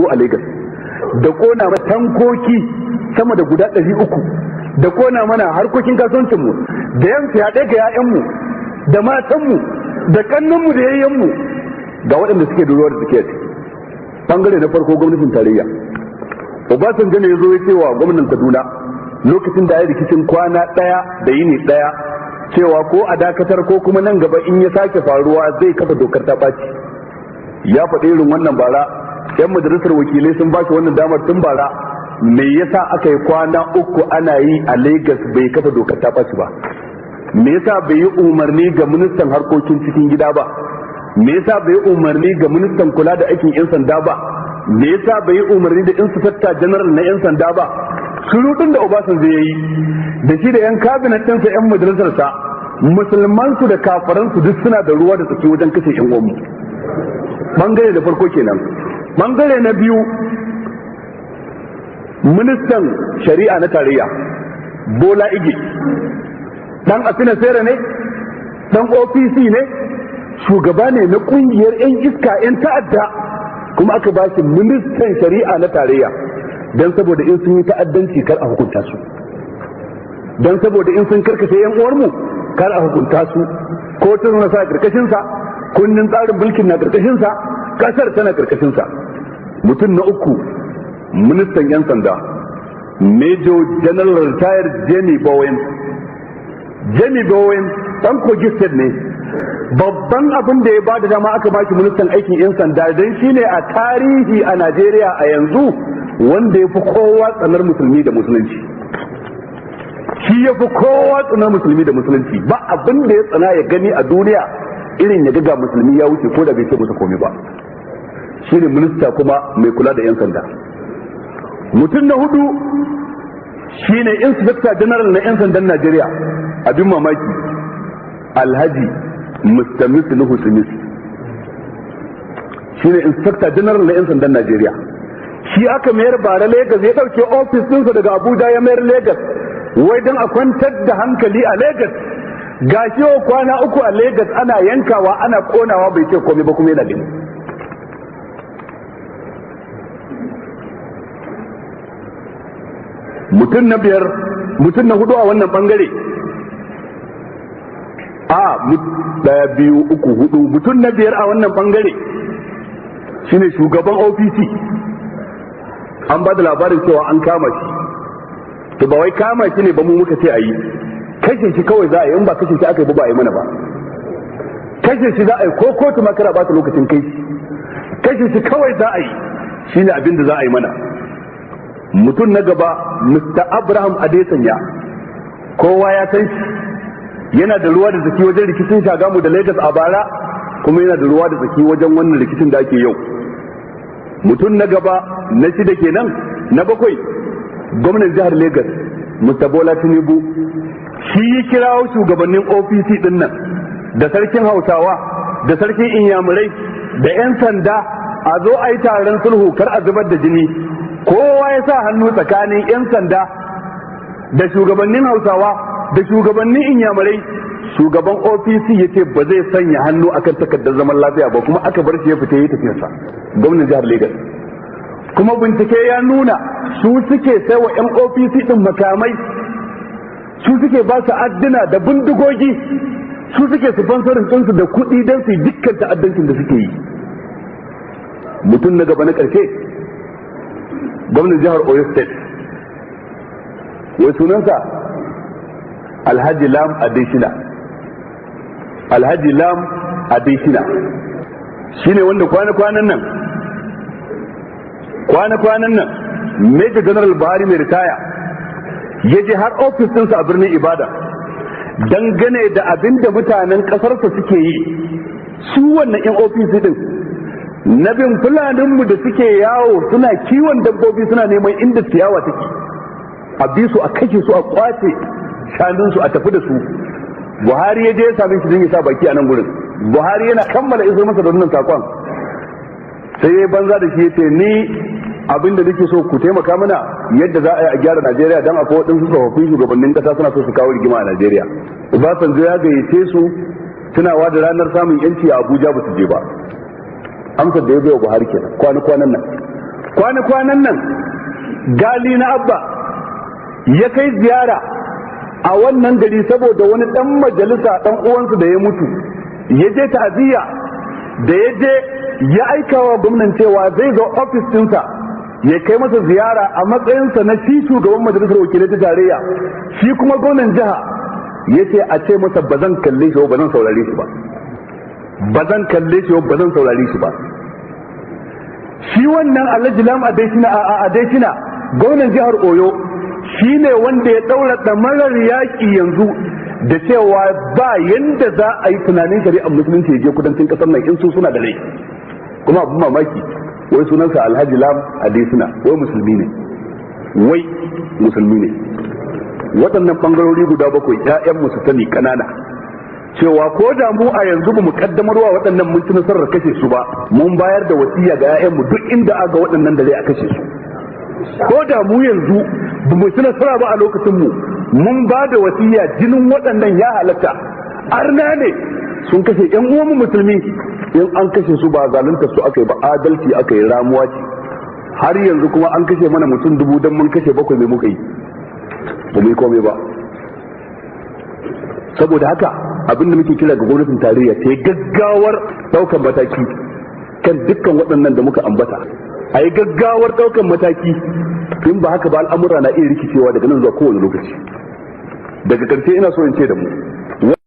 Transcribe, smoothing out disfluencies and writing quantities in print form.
A Lagos da kona mana tankoki sama da guda 300, da kona mana harkokin kasuwancinmu, da yan fyaɗe ga 'ya'yanmu da matanmu da kannanmu da yayyanmu, ga waɗanda suke da ruwa da suke ciki. Bangare na farko, gwamnatin tarayya. Obasanjo ne ya zo ya ce wa gwamnan Kaduna, lokacin da ya rikicin kwana ɗaya da yini ɗaya, cewa ko a dakatar ko kuma nan gaba in ya sake faruwa zai kafa dokar ta ɓaci. Ya faɗi irin wannan bara. Yan majalisar wakilai sun ba shi wannan damar tun bara. Me yasa aka yi kwana 3 ana yi a Lagos bai kafa dokar ta ɓaci ba? Me yasa bai yi umarni ga ministan harkokin cikin gida ba? Me yasa bai yi umarni ga ministan kula da aikin yan sanda ba? Me yasa bai yi umarni da Inspector General na yan sanda ba? Surutun da Obasanjo ya yi da shi da yan cabinet ɗinsa, yan majalisarsa, musulmansu da kafaransu, duk suna da ruwa da tsaki wajen kashe yan uwanmu. Bangare da farko kenan. Bangare na biyu, ministan shari'a na tarayya, Bola Ige, dan Afenifere ne, dan OPC ne, shugaba ne na kungiyar 'yan iska, 'yan ta'adda, kuma aka ba shi ministan shari'a na tarayya don saboda in sun yi ta'addanci kar a hukunta su, don saboda in sun karkashe 'yan uwarmu kar a hukunta su. Kotun na sa karkashinsa, kundin tsarin mulkin na karkashinsa, kasar tana karkashinsa. Mutum na uku, ministan 'yan sanda, Major General Retired Jemmy Bowen. Jemmy Bowen dan Kogi State ne. Babban abin da ya ba da dama aka baki ministan aikin 'yan sanda, don shine a tarihi a Najeriya a yanzu wanda ya fi kowa tsanar musulmi da musulunci. Shi ya fi kowa tsanar musulmi da musulunci. Ba abin da ya tsana ya gani a duniya irin ya ga musulmi ya wuce ko da bai ce masa komai ba. Shine minista kuma mai kula da 'yan sanda. Mutum na hudu shine Inspector General na 'yan sandan Najeriya. Abin mamaki, Alhaji Mr. Nuhu Smith shine Inspector General na 'yan sandan Najeriya. Shi aka mayar bara Lagos, ya dauke ofis ɗinsa daga Abuja ya mayar Lagos, wai don a kwantar da hankali a Lagos. Ga shi kwana 3 a Lagos ana yankawa, ana konawa, bai ce komai ba, kuma yana gani. Mutum na biyar, mutum na hudu a wannan bangare, a daya, biyu, uku, hudu, mutum na biyar a wannan bangare shine shugaban OPC. An ba da labarin cewa an kama shi. To, ba wai kama shi ne ba mu muka ce a yi, kashe shi kawai za a yi. In ba kashe shi aka yi ba, ba a yi mana ba. Kashe shi za a yi, ko kotu makara ba ta lokacin kai shi. Kashe shi kawai za a yi, shine abin da za a yi mana. Mutum na gaba, Mr. Abraham Adesanya. Kowa ya san shi, yana da ruwa da tsaki wajen rikicin Shagamu da Lagos a bara, kuma yana da ruwa da tsaki wajen wannan rikicin da ake yau. Mutum na gaba, na shida kenan, na bakwai, gwamnan jihar Lagos, Mr. Bola Tinubu. Shi ya kirawo shugabannin OPC din nan, da sarkin Hausawa, da sarkin Inyamurai, da 'yan sanda, a zo a yi taron sulhu kar a zubar da jini. Kowa ya sa hannu tsakanin 'yan sanda da shugabannin Hausawa da shugabannin Inyamurai. Shugaban OPC ya ce ba zai sanya hannu akan takardar zaman lafiya ba, kuma aka bar shi ya fita yi tafiyarsa, gwamnan jihar Lagos. Kuma bincike ya nuna su suke sai wa 'yan OPC din makamai, su suke ba su adduna da bindigogi, su suke sponsoring ɗinsu da kuɗi don su yi dukkan ta'addancin da suke yi. Mutum na gaba, na ƙarshe, gwamnan jihar Oyo State, wai sunansa Alhaji Lam Adeshina. Alhaji Lam Adeshina shine wanda kwana-kwanan nan Major General Buhari mai ritaya ya je har ofis ɗinsa a birnin Ibadan dangane da abin da mutanen ƙasarsa suke yi, su wannan 'yan ofis ɗin, na bin fulaninmu da suke yawo suna kiwon dabbobi, suna neman inda ciyawa take, a bi su a kashe su, a kwace shanunsu, a tafi da su. Buhari ya je ya same shi don ya sa baki a nan gurin. Buhari yana kammala isar masa da wannan sakon, sai ya banza da shi, ya ce, "Ni abin da nake so ku taimaka mana yadda za a yi a gyara Najeriya, don akwai waɗansu tsofaffin shugabannin ƙasa suna so su kawo rigima a Najeriya. Obasanjo ya gayyace su tunawa da ranar samun yanci a Abuja, ba su je ba." Amsar da ya bai wa Buhari kenan kwana kwanan nan. Kwana-kwanan nan Gali na Abba ya kai ziyara a wannan gari saboda wani dan majalisa dan uwansu da ya mutu, ya je ta'aziyya. Da ya je, ya aika wa gwamnan cewa zai zo ofis ɗinsa ya kai masa ziyara a matsayinsa na shi shugaban Majalisar Wakilai ta Tarayya. Shi kuma gwamnan jiha ya ce a ce masa ba zan kalle shi ba, zan saurare shi ba, ba zan kalle shi ba, zan saurare shi ba. Shi wannan Alhaji Lam Adesina, gwamnan jihar Oyo, shi ne wanda ya ɗaura ɗamarar yaƙi yanzu da cewa ba yanda za a yi tunanin shari'ar Musulunci ya je kudancin ƙasar nan in su suna da rai. Kuma abin mamaki, wai sunansa Alhaji Lam Adesina, wai musulmi ne, wai musulmi ne. Waɗannan ɓangarori guda bakwai, 'ya'yan su sani ƙanana cewa ko da mu a yanzu ba mu kaddamarwa waɗannan mun ci nasarar kashe su ba, mun bayar da wasiya ga 'ya'yanmu, duk inda aka waɗannan da zai a kashe su. Ko da mu yanzu ba mu ci nasara ba a lokacin mu, mun ba da wasiya jinin waɗannan ya halatta. Arna ne, sun kashe ƴan uwanmu musulmi. In an kashe su, ba zalunta su aka yi ba, adalci aka yi, ramuwa ce. Har yanzu kuma an kashe mana mutum 1000 don mun kashe bakwai, mai muka yi? Ba mu yi komai ba. Saboda haka abin da muke kira ga gwamnatin tarayya, ta yi gaggawar daukan mataki kan dukkan waɗannan da muka ambata, a yi gaggawar daukan mataki. In ba haka ba, al'amura na iya rikicewa daga nan zuwa kowane lokaci. Daga ƙarshe ina so in ce da mu